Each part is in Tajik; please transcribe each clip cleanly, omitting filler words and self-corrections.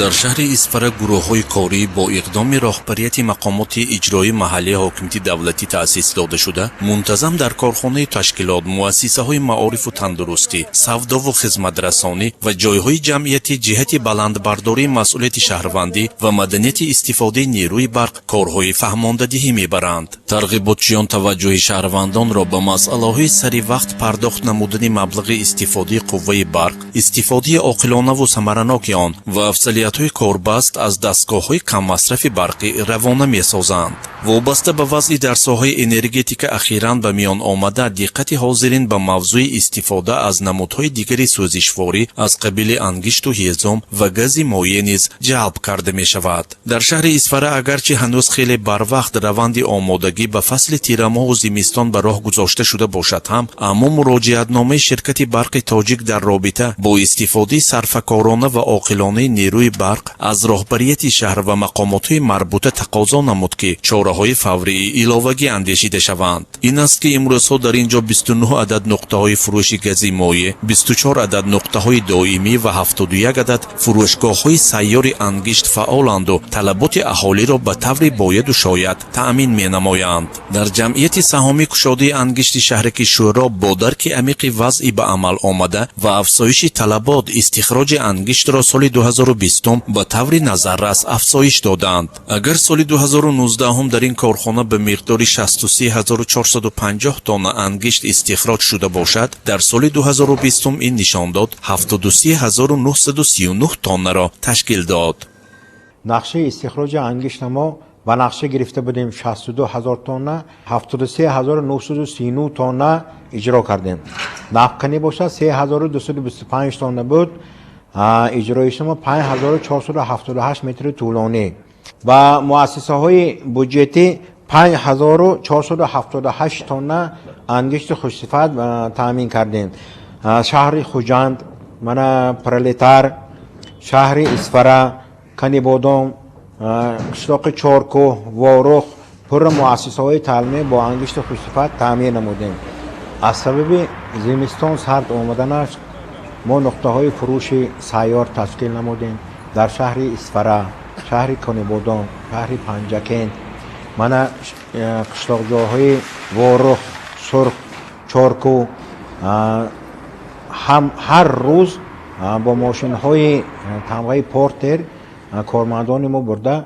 Дар шаҳри Исфара гурӯҳҳои корӣ бо иқдоми роҳбарияти мақомоти иҷроии маҳаллии ҳокимияти давлатӣ таъсис дода шуда, мунтазам дар корхонаю ташкилот, муассисаҳои маорифу тандурустӣ, савдову хизматрасонӣ ва ҷойҳои ҷамъиятӣ ҷиҳати баландбардории масъулияти шаҳрвандӣ ва маданияти истифодаи нерӯи барқ корҳои фаҳмондадиҳӣ мебаранд. Тарғиботчиён таваҷҷӯҳи шаҳрвандонро ба масъалаҳои сари вақт пардохт намудани маблағи истифодаи қувваи барқ, истифодаи оқилонаву самараноки он ва афзалиятҳои корбаст аз дастгоҳҳои каммасрафи барқӣ равона месозанд. Вобаста ба вазъи дар соҳаи энергетика ахиран ба миён омада, диққати ҳозирин ба мавзӯи истифода аз намудҳои дигари сӯзишворӣ аз қабили ангишту ҳезум ва гази моеъ низ ҷалб карда мешавад. Дар шаҳри Исфара агарчи ҳанӯз хеле барвақт раванди омодагӣ ба фасли тирамоҳу зимистон ба роҳ гузошта шуда бошад ҳам, аммо муроҷиатномаи ширкати Барқи Тоҷик дар робита бо истифодаи сарфакорона ва оқилонаи нерӯи барқ аз роҳбарияти шаҳр ва мақомотҳои марбута тақозо намуд, ки чораҳои фаврии иловагӣ андешида шаванд. Ин аст, ки имрӯзҳо дар ин ҷо 29 адад нуқтаҳои фурӯши гази моеъ, 24 адад нуқтаҳои доимӣ ва 71 адад фурӯшгоҳҳои сайёри ангишт фаъоланду талаботи аҳолиро ба таври бояду шояд таъмин менамоянд. Дар ҷамъияти саҳомӣ кушодаи ангишти шаҳраки Шӯроб бо дарки амиқи вазъи ба амал омада ва афзоиши талабот истихроҷи ангиштро соли 2020 ба таври назаррас афзоиш доданд. Агар соли 2019 дар ин корхона ба миқдори 63 450 тонна ангишт истихроҷ шуда бошад, дар соли 2020 ин нишондод 73 939 тоннаро ташкил дод. Нақшаи истихроҷи ангишта мо ба нақша гирифта будем 62 ҳазор тонна, 73 939 тонна иҷро кардем. Нафтканӣ бошад, 3225 тонна буд, иҷроиши мо 5478 метри тӯлонӣ. Ба муассисаҳои буҷетӣ 5478 тонна ангишти хушсифат таъмин кардем. Шаҳри Хуҷанд, мана Пролетар, шаҳри Исфара, Канибодом, қишлоқи Чоркӯҳ, Ворух, пурра муассисаҳои таълимӣ бо ангишти хушсифат таъмин намудем. Аз сабаби зимистон сард омаданаш мо нуқтаҳои фурӯши сайёр ташкил намудем дар шаҳри Исфара, шаҳри Конибодом, шаҳри Панҷакент, мана қишлоқҷоҳои Ворух, Сурх, Чоркӯ. Ҳам ҳар рӯз бо мошинҳои тамғаи Портер кормандони мо бурда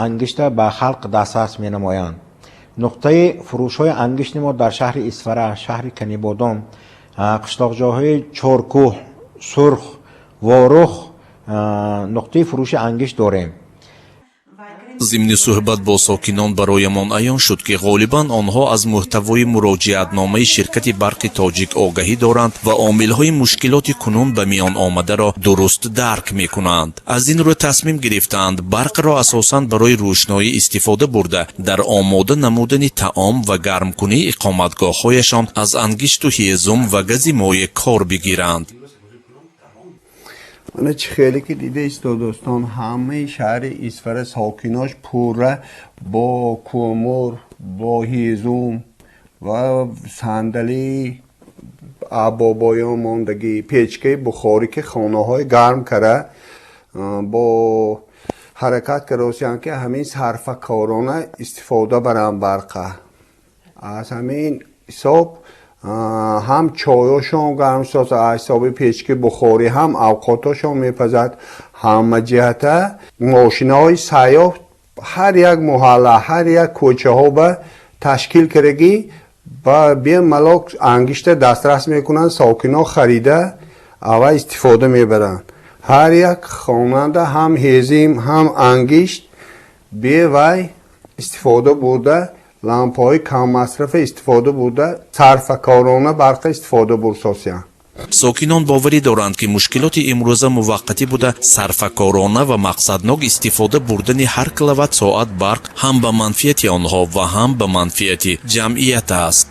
ангишта ба халқ дастрас менамоянд. Нуқтаи фурӯшҳои ангишти мо дар шаҳри Исфара, шаҳри Канибодом, қишлоқҷоҳои Чоркӯҳ, Сурх, Ворух нуқтаи фурӯши ангишт дорем. Зимни суҳбат бо сокинон бароямон аён шуд, ки ғолибан онҳо аз муҳтавои муроҷиатномаи ширкати Барқи Тоҷик огаҳӣ доранд ва омилҳои мушкилоти кунун ба миён омадаро дуруст дарк мекунанд. Аз ин рӯ тасмим гирифтаанд барқро асосан барои рӯшноӣ истифода бурда, дар омода намудани таом ва гармкунии иқоматгоҳҳояшон аз ангишту ҳезум ва гази моеъ кор бигиранд. Мана, чӣ хеле ки дида истодостон, ҳамаи шаҳри Исфара сокинош пурра бо кӯмур, бо ҳезум ва сандалӣ, бобоён мондагӣ, печкаи бухорӣ, ки хонаҳои гарм кара, бо ҳаракат каросиянд, ки ҳамин сарфакорона истифода баранд барқа. Аз ҳамин ҳисоб ҳам чойошон гарм созад аз ҳисоби печки бухорӣ, ҳам авқотошон мепазад. Ҳама ҷиҳата мошинаҳои сайёҳ ҳар як муҳалла, ҳар як кӯчаҳо ба ташкил кардагӣ, ба бемалол ангишта дастрас мекунанд сокино, харида ава истифода мебаранд. Ҳар як хонанда ҳам ҳезим, ҳам ангишт бевай истифода бурда, лампаҳои каммасрафа истифода бурда, сарфакорона барқа истифода бурсосиянд. Сокинон боварӣ доранд, ки мушкилоти имрӯза муваққатӣ буда, сарфакорона ва мақсаднок истифода бурдани ҳар киловатт соат барқ ҳам ба манфиати онҳо ва ҳам ба манфиати ҷамъият аст.